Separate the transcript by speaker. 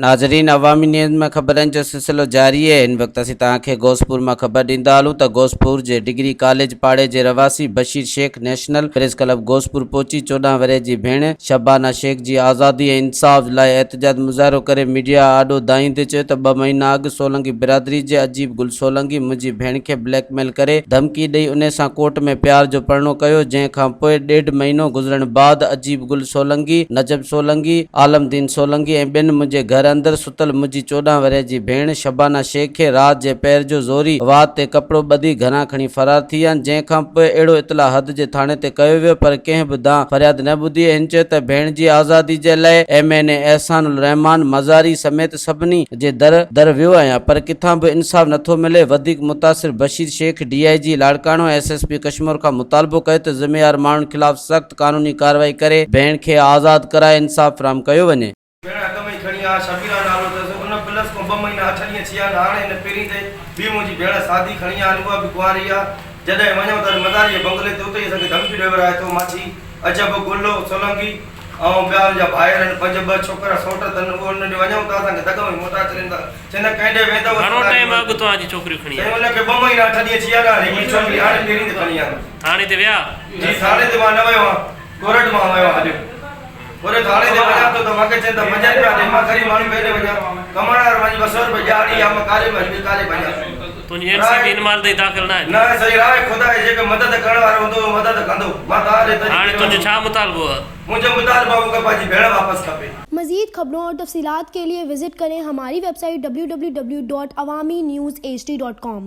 Speaker 1: ناظرين عوامي نيوز ۾ خبرن جو سلسلو جاري آهي هن وقت اسين توهان کي غوثپور مان خبر ڏيندا هلون ته غوثپور جي ڊگري ڪاليج پاڙي جي رهواسي Bashir Shaikh national press club Ghauspur پهچي 14 ورهيه جي ڀيڻ شبانه شيخ جي آزادي ۽ انصاف لاء احتجاج مظاهرو ڪري ميڊيا آڏو دانهيندي چيو ته ٻه مهينا اڳ سولنگي برادري جي عجيب گل سولنگي منهنجي ڀيڻ کي بليڪ ميل ڪري ڌمڪي ڏئي انهي سان ڪورٽ ۾ پيار جو پرڻو ڪيو جنهن کان پوء ڏيڍ مهينو گذرڻ بعد عجيب گل سولنگي، نجب سولنگي، عالم دين سولنگي ۽ ٻين منهنجي گهر اندر ستل منهنجي 14 ورهيه جي ڀيڻ شبانه شيخ کي رات جي پهر جو زوري وات تي ڪپڙو ٻڌي گهران کڻي فرار ٿي ويا جنهن کان پوء اهڙو اطلاع حد جي ٿاڻي تي ڪيو ويو پر ڪنهن به دانهن فرياد نه ٻڌي هن چيو ته ڀيڻ جي آزادي جي لاء M N A Ehsan ur Rehman Mazari سميت سڀني جي در در ويو آهيان پر ڪٿان به انصاف نٿو ملي، وڌيڪ متاثر Bashir Shaikh D I G Larkana ۽ S S P Kashmore کان مطالبو ڪيو ته ذميوار ماڻهن خلاف سخت قانوني ڪارروائي ڪري ڀيڻ کي آزاد ڪرائي انصاف فراهم ڪيو وڃي.
Speaker 2: ڀيڻ اڳ ۾ ئي کڻي آ، شبيرا نالو اٿس، ان پلس کان ٻه مهينا اٺ ڏينهن ٿيا آهن، هاڻي هن پهرين تي ٻي منهنجي ڀيڻ سادي کڻي آ آهن، اها به ڪنواري آ، جڏهن وڃون ته مزاري جي بنگلي تي اتي ئي اسان کي ڌمڪي ڏيورائي ٿو، ماڇي، عجب، گل، سولنگي. ۽ ٻيا ان جا ڀائر آهن پنج ٻه ڇوڪرا سئوٽ اٿن اهي انهن ڏي وڃون ٿا اسان کي دڳ ۾ موٽائي ڇڏين ٿا چون ٿا ڪنهن ڏي ويندؤ
Speaker 3: گهڻو ٽائيم اڳ توهان جي ڇوڪريون کڻي
Speaker 2: سائين ان کي ٻه مهينا اٺ ڏينهن ٿي ويا آهن هڪڙي ڇوڪري هاڻي پهرين تي کڻي آيا
Speaker 3: ٿاڻي تي ويا
Speaker 2: جي ٿاڻي تي مان نه ويو آهيان ڪورٽ مان ويو آهيان اڄ وري ٿاڻي تي وڃان ٿو ته مونکي چون ٿا 5 روپيا ڏي مان غريب ماڻهو ڪيڏي وڃان ڪمائڻ وارو منهنجي 200 روپيا ڏهاڙي آهي مان ڪاڏي ٻئي ڪاڏي وڃان
Speaker 3: تنهنجي اين سي بي هن مهل تائين داخل ناهي
Speaker 2: نه سائين راء خدا جي جيڪو مدد ڪرڻ وارو هوندو اهو مدد ڪندو مان توهان ڏي تجي
Speaker 3: هاڻي تنهنجو ڇا مطالبو آهي؟
Speaker 2: منهنجو مطالبو آهي مونکي پنهنجي ڀيڻ واپس کپي.
Speaker 4: مزيد خبرون اور تفصيلات کے لئے وزٽ ڪرين ھماري ويب سائيٽ www.awamiNewsHD.com.